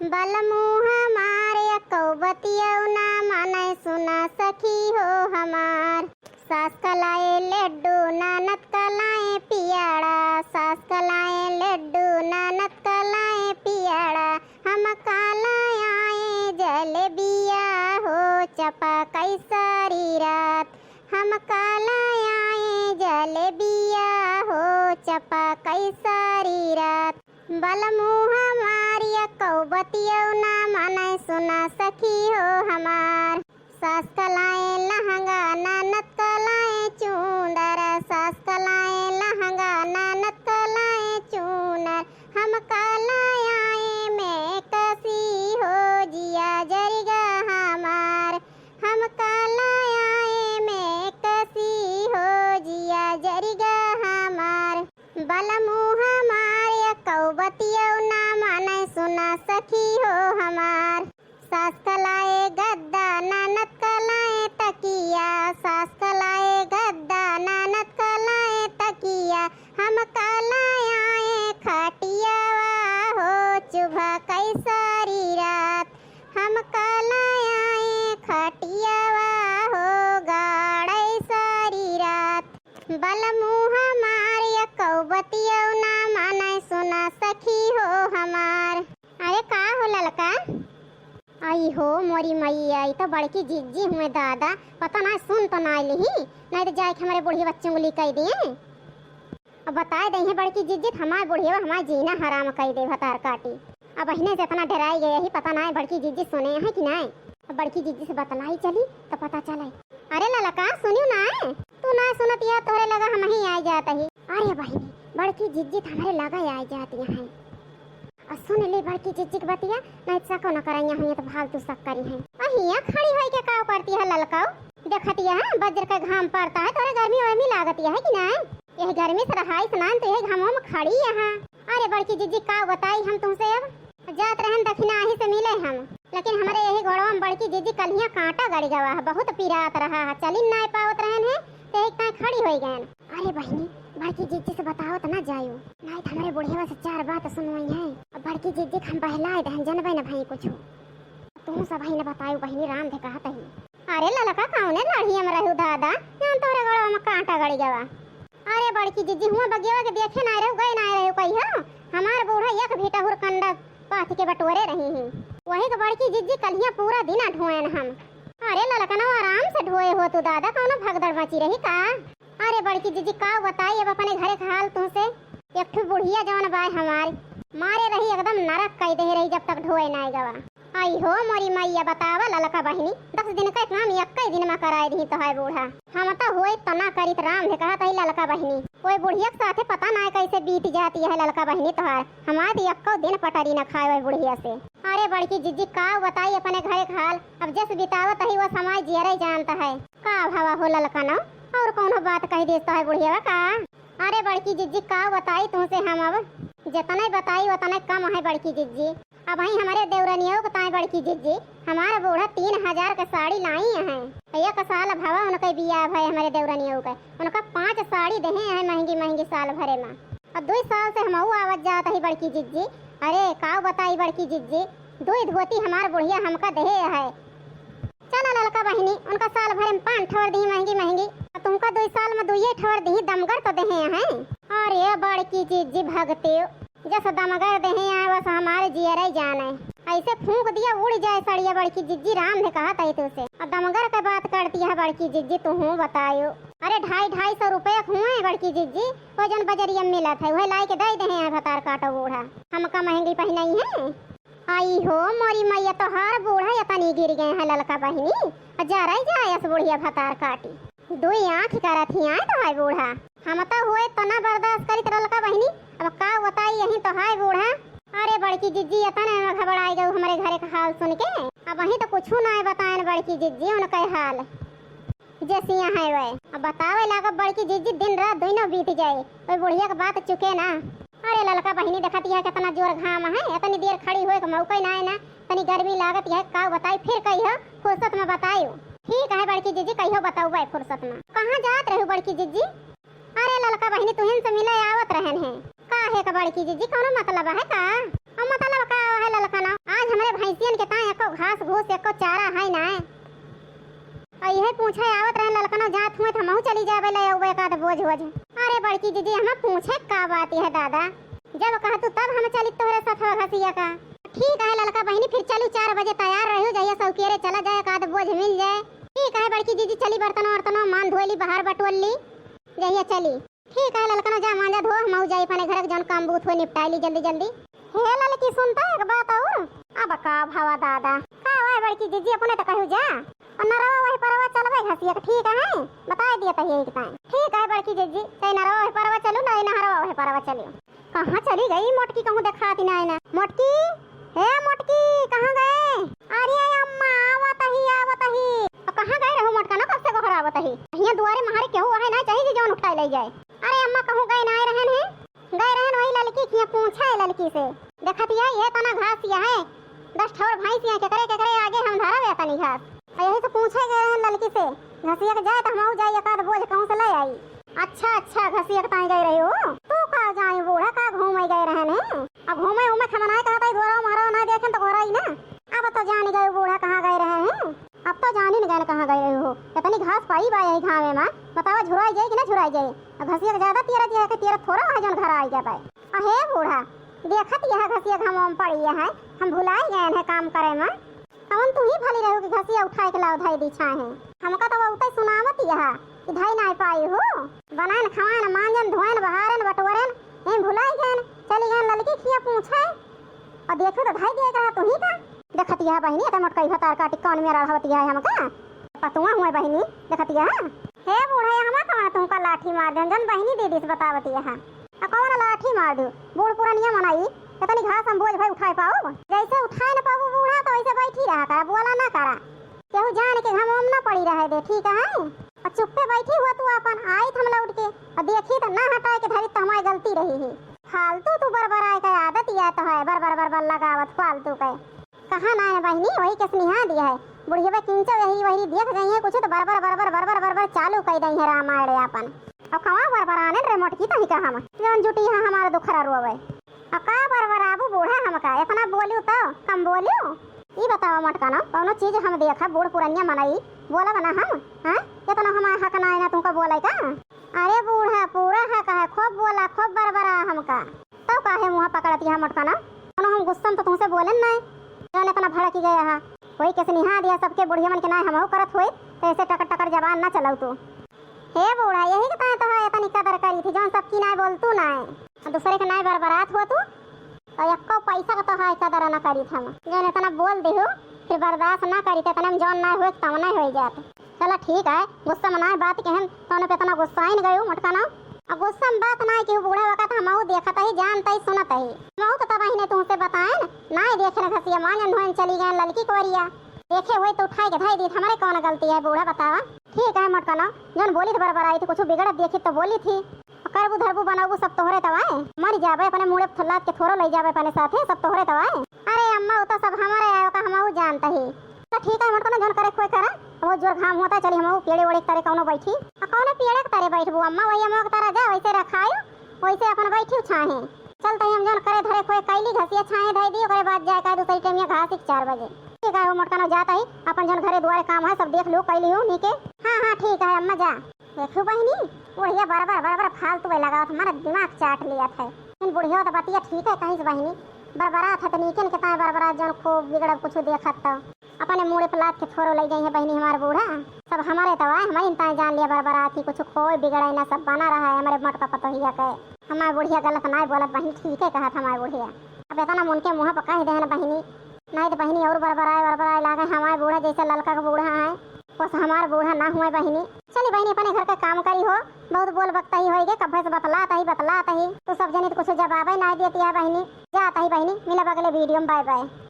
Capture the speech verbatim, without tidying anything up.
बलमू हमार यकौ बतियौ ना मानै सुना सखी हो हमार। सास कलाए लड्डू ननद कलाए पियाड़ा, सास कलाए लड्डू ननद कलाए पियाड़ा। हम काला आए जलेबिया हो चपकै सारी रात, हम काला आए जलेबिया हो चपकै सारी रात। बलमू हमार यकौ बतियौ ना मानै सुना सखी हो हमार। सास कलाए लहंगा ननद कलाए चूंदर, सास कलाए लहंगा ननद कलाए चूनर। हम काला आए में कसी हो जिया जरिगा हमार, हम काला आए में कसी हो जिया जरिगा हमार। बलमू हमार यकौ बतियौ ना मानै सुना सखी हो हमार। सास कलाए गद्दा ननद कलाए तकिया, सास कलाए गद्दा ननद कलाए तकिया। हम काला आए खटियावा हो चुभकै सारी रात, हम काला आए खटियावा हो गाड़ै सारी रात। बलमू हमार यकौ बतियौ ना मानै सुना सखी हो हमार। अरे का हो ललका? आई हो मोरी मैया, ई तो बड़की जिज्जी हुए दादा, पता ना सुन तो ना लिही, नहीं तो जाए के हमरे बुढ़िया चुगली कइ दिए। अब बताए दे हैं बड़की जिज्जी, त हमार बुढ़िया हमार जीना हराम कइ दे भतार काटी। अब अहिने से इतना डराई गए ही, पता ना है बड़की जिज्जी सुने हैं कि नहीं। अब बड़की जिज्जी से बतलाई चली तो पता चले। अरे ललका सुनियो ना है, तू ना सुनत या तोहरे लगा हम ही आए जात ही। अरे बहिनी, बड़की जिज्जी त हमरे लगा आए जात यहाँ है। और सुन ले बड़की जिज्जी के बतिया, नहीं शको न करैया हुई तो फालतू शक करी है। अहिया खड़ी होई के काव करती है ललकाऊ? देखती है वज्र के घाम पड़ता है, तोरे गर्मी वर्मी लागती है कि नहीं? यही गर्मी से रहाई से नान तो यही घामों में खड़ी यहाँ। अरे बड़की जिज्जी काव बताई हम तुमसे, अब जात रहन दखिनाही से मिले हम, लेकिन हमरे यही गोड़वा में बड़की जिज्जी कलिया कांटा गड़ गवा है, बहुत पिरात रहा है, चलिन नाय पावत रहन है, ते एक ताई खड़ी होई गयन। अरे बहिनी, बड़की जिज्जी से बतावत ना जायो, नाय त हमरे बुढ़िया से चार बात सुनवाई है। अब बड़की जिज्जी के हम बहलाए दहन, जनबे न भई कुछ। तू सब ही न बतायो बहिनी, राम धे कहत ही। अरे ललका, कौने लड़िया में रहू दादा, जान तोरे गोड़वा में कांटा गड़ गवा। अरे बड़की जिज्जी, हुआ बगियावा के देखे ना रहू, गए ना रहू कहियो। हमार बूढ़ा एक भीटा हुरकंडा पाथि के बटोरे रही ही। वही के बड़की जिज्जी कलिया पूरा दिन ढोएन हम। अरे ललकनवा, आराम से ढोए हो तू दादा, कौनो भगदड़ मची रही का? अरे बड़की जिज्जी, का बताई अब अपने घरे के हाल तुमसे। एक ठो बुढ़िया जौन बाय हमारी, मारे रही एकदम नरक कई दे रही जब तक ढोए नाय गवा। आई हो मोरी मैया, बतावा ललका बहिनी, दस दिन का काम एक्कै दिन में कराए दी तो है बूढ़ा। हम तो होए तो ना करित, राम धे कहत है ललका बहिनी। ओए बुढ़िया के साथे पता ना कैसे बीत जाती है ललका बहिनी तोहार। हमार तो एक्को दिन पटरी न खाए ओए बुढ़िया से। अरे बड़की जिज्जी, का बताई अपने घरे के हाल, अब जस बितावत ही वो समय जियरे जानता है। का भवा हो ललका न, और कौनो बात कह देता है बुढ़िया का? अरे बड़की जिज्जी, का बताई तुमसे हम, अब जतने बताई उतने कम है बड़की जिज्जी। अब वहीं हमारे देवरनियों के ताई बड़की जिज्जी, हमारा बूढ़ा तीन हजार के साड़ी लाई हैं। एक साल भवा उनके बियाह भय हमारे देवरनियों के, उनका पांच साड़ी देहे हैं महंगी महंगी साल भरे में। अब दुई साल से हमहू आवत जात ही बड़की जिज्जी। अरे का बताई बड़की जिज्जी, दुई धोती हमार बुढ़िया हमका देहे है। चला ललका बहिनी, उनका साल भर में पान ठवर दी महंगी महंगी, और तुमका दुई साल में दुइये ठवर दी दमगर तो देहे हैं। अरे बड़की जिज्जी भगते, जस दमगर देहे हैं बस हमारे जियरे जाने। ऐसे फूंक दिया उड़ जाए सड़िया बड़की जिज्जी, राम ने कहा तई तुसे। और दमगर के बात करती है बड़की जिज्जी, तू हूँ बतायो। अरे ढाई ढाई सौ रुपया हुए बड़की जिज्जी, वो जौन बजरिया में मिलत है वह लाई के दे देहे हैं भतार काटो बूढ़ा, हमका महंगी पहनाई है। आई हो मोरी मैया, तोहार बूढ़ा यतनी गिर गए हैं ललका बहिनी, और जा रही जा अस बुढ़िया भतार काटी। दुई आँख करत ही आए तोहार बूढ़ा, हम तो हुए तो ना बर्दाश्त करित ललका बहिनी, अब का बताई यही तोहार बूढ़ा। अरे बड़की जिज्जी यतने में घबराई गऊ हमरे घरे का हाल सुन के, अब वहीं तो कुछ ना बताएन बड़की जिज्जी उनके हाल। जैसी यहाँ है वह, अब बतावे लागब बड़की जिज्जी दिन रात दोनों बीत जाए, वह बुढ़िया के बात चुके ना। अरे ललका बहिनी, देखत यह कितना जोर घाम है, इतनी देर खड़ी होए के मौका ही ना है ना, इतनी गर्मी लागत यह, का बताई, फिर कहियो फुर्सत में बतायो। ठीक है बड़की जिज्जी, कहियो बताऊबे फुर्सत में। कहाँ जात रहू बड़की जिज्जी? अरे ललका बहिनी, तुहिन से मिले आवत रहन है। का है का बड़की जिज्जी, कौनो मतलब है का? और मतलब का है ललका ना, आज घास घूस एको चारा है ना। अउर इहे पूछे आवत रहन ललकनो, जात हुए त हमहू चली जाबे, ले अउबे एकाध बोझ वोझ। अरे बड़की जिज्जी, हमा पूछे का बात है दादा, जब कहतू तब हम चली तोहरे सथवा घसिया का। ठीक है ललका बहिनी, फिर चलू चार बजे तैयार रहियो, जहिया सौकेरे चला जाए, एकाध बोझ मिल जाए। ठीक है बड़की जिज्जी, चली बर्तनो वर्तनो मान धोए ली, बाहर बटोर ली, जहिया चली। ठीक है ललकनो, जा मांजा धो, हमहू जाई अपने घर के जौन काम बूत होई निपटाई ली जल्दी जल्दी। हे ललकी सुनता एक बात अउर। अब का भवा दादा? का हुआ बड़की जिज्जी, अपने त कहू जा। अउर नरवा वही परवा चलबे घसिया के, ठीक है? बताई दिया तहिए एक टाइम। ठीक है बड़की जिज्जी, चाहे नरवा वही परवा चलू, ना नहरवा वही परवा चलू। कहाँ चली गई मोटकी, कहूँ देखाती ना है ना। मोटकी, हे मोटकी, कहाँ गए? अरे अम्मा, आवत ही, आवत ही। अ, कहाँ गए रहू मोटका ना, कब से गोहरावत ही? हियाँ दुआरे महारे केहू आहे ना, चाही जे जौन उठाए ले जाए। अरे अम्मा, कहूँ गए ना रहन है? गए रहन वही ललकी किया, पूछा है ललकी से। देखत ही है, ये तना घास या है, दस ठौर भैंस या, केकरे केकरे आगे हम धरब या तनी घास। अ, यही से पूछे गए रहन ललकी से, घसिया के जाए त हमहू जाई, एकाध बोझ कहूँ से ले आई। अच्छा, अच्छा, घसिया के ताई गए रही हो? तू का जाई बूढ़ा, का घूमे गए रहन है? अब घूमे उमे खमनाए कहत है, गोरवा महारवा ना देखेन त गोराई ना। अब तो जानी गए बूढ़ा कहाँ गए रहे हैं। अब तो जानी न गए कहाँ गए रहे हो। इतनी घास पाई बा यही घामे में, बतावा झुराई जाए कि ना झुराई जाए? अब घसिया के ज्यादा तियरा दिया है कि तियरा थोड़ा है जौन घर आई गया बा। अहे बूढ़ा, देखत यह घसिया घामे में पड़ी है, हम भुलाई गए हैं काम करे में। कौन तू ही भली रहू कि घसिया उठाए के लाओ धई दी छाहे। हमका तो बहुते सुनावत यह कि धई नाई पाई हो। बनाएन, खवाएन, मांजन, धोएन, बहारेन, बटोरेन, यहीं भुलाई गएन। चली गएन ललकी खिया पूछे। अउर देखू तो धई दिया रहा तू ही का। देखत यह बहिनी, एते मोटकई भतार काटी कौन मेरा रहवत यह हमका। पतुआ हुए बहिनी, देखत यह। हे बूढ़ा, ये हमा कौन तुमका लाठी मार देन, जौन बहिनी दीदी से बतावत यह। आ कौन लाठी मार दू? बूढ़ पुरनिया मनई, इतनी घास हम बोझ भाई उठाए पाउब? जैसे उठाए न पाबू बूढ़ा, तो वैसे बैठी रहा करा, बोला ना करा। केहू जान के घाम वाम ना पड़ी रहे दे, ठीक है? आ चुप्पे बैठी हुआ तू अपन, आई त हम लौट के, आ देखी त ना हटाए के धरी त हमारी गलती रही है। फालतू तू बरबराए के आदत या तो है, बरबर बरबर लगावत फालतू के। कहाँ ना है बहिनी, वही के स्नेहा दिया है। बुढ़िया किंचो यही वही देख जाइए कुछ तो बरबर बरबर बरबर बरबर चालू कई दई है रामायण अपन। अब कहाँ बरबराने रे मोटकी तही का हम, जौन जुटी है हमारे दुखरा रोवे। अब का बरबराबू बूढ़ा हमका, इतना बोलू तो कम बोलू? ई बतावा मोटका ना, कौनो चीज हम देखा बूढ़ पुरनिया मनई, बोलब ना हम, हाँ? इतना हमारा हक ना है ना तुमको बोले का? अरे बूढ़ा, पूरा हक है, खूब बोला, खूब बरबरा हमका। तब काहे मुँह पकड़त यह मोटका ना? कौनो हम गुस्सा में तो तुमसे बोलन नाय, जौन इतना भड़की गया है। कोई के स्नेहा दिया सबके बुढ़िया मन के नाय हमहू करत होई, तो ऐसे टकर टकर जबान ना चलाऊ तू। हे बूढ़ा, यही के ताय तो है इतनी कदर करी थी, जौन सबकी नाय बोलतू नाय, और दूसरे के नाय बरबरात हो तू, और एक्को पैसा का तो है कदर ना करी थी हम। जौन इतना बोल देहू, फिर बर्दाश्त ना करी, तो इतने में जौन नाय होई, तौने होई जात। चला ठीक है, गुस्सा में नाय बात कहन, तौने पे इतना गुस्सा ही न गयो मोटका ना। अब गुस्सा में बात नाय केहू बूढ़ा वक्त हमहू देखत ही, जानत ही, सुनत ही। हमहू तो तब ही ने तुमसे बताएन, नाय देखे न घसिया मांजन धोएन चली गए ललकी कोरिया। देखे हुए तो उठाए के धई दी, हमारे कौन गलती है बूढ़ा बतावा? ठीक है मोटका ना, जौन बोली थी बरबराई थी, कुछ बिगड़त देखी तो बोली थी। करबू धरबू बनाबू सब तोहरे तवाए, मर जाबे अपने मुड़े लाद के थोरो ले जाबे अपने साथे, सब तोहरे तवाए। अरे अम्मा, वो तो सब हमारे आयो का हमहू जानत ही। तो ठीक है मोटका ना, जौन करे खोए करा, वो जोर घाम होता है, चली हमहू पेड़े ओड़े के तरे कौनो बैठी। आ कौनो पेड़े के तरे बैठबू अम्मा, वही अम्मा के तरह जा, वैसे रखायो, वैसे अपन बैठी छाहे। चलत ही हम जौन करे धरे खोए कैली, घसिया छाहे धई दी, ओकरे बाद जाए का दूसरी टाइम घास एक चार बजे। ठीक है, वो मोटका ना जात ही, अपन जौन घरे दुआरे काम है सब देख लो, कैली हो नीके। हाँ हाँ ठीक है अम्मा, जा। देखू बहिनी, बुढ़िया बराबर बराबर फालतू है लगावत, हमारा दिमाग चाट लिया था। इन बुढ़िया तो बतिया ठीक है कहीं से बहिनी, बरबरात है तो नीके न के ताए बरबरात जौन खूब बिगड़ब कुछ देखत तो। अपने मुड़े पे लाद के थोरो ले जाई है बहिनी हमार बूढ़ा। सब हमारे तवाए, हमारे ताए जान लिया बरबरात ही, कुछ खोए बिगड़े ना, सब बना रहा है हमारे मोटका पतोहिया के। हमार बुढ़िया गलत नाय बोलत बहिनी, ठीक है कहत हमार बुढ़िया। अब इतना मन के मुँह पर कह देहन बहिनी, नाय तो बहिनी और बरबराए बरबराए लागे, हमार बूढ़ा जैसे ललका के बूढ़ा है, बस हमार बूढ़ा ना हुए बहिनी। चली बहिनी अपने घर के काम करी हो, बहुत बोल बकता ही होई गे, कब्बे से बतलात ही बतलात ही, तू सब जनी तो कुछ जवाबे नाय देती है बहिनी। जात ही बहिनी, मिलब अगले video में, bye bye।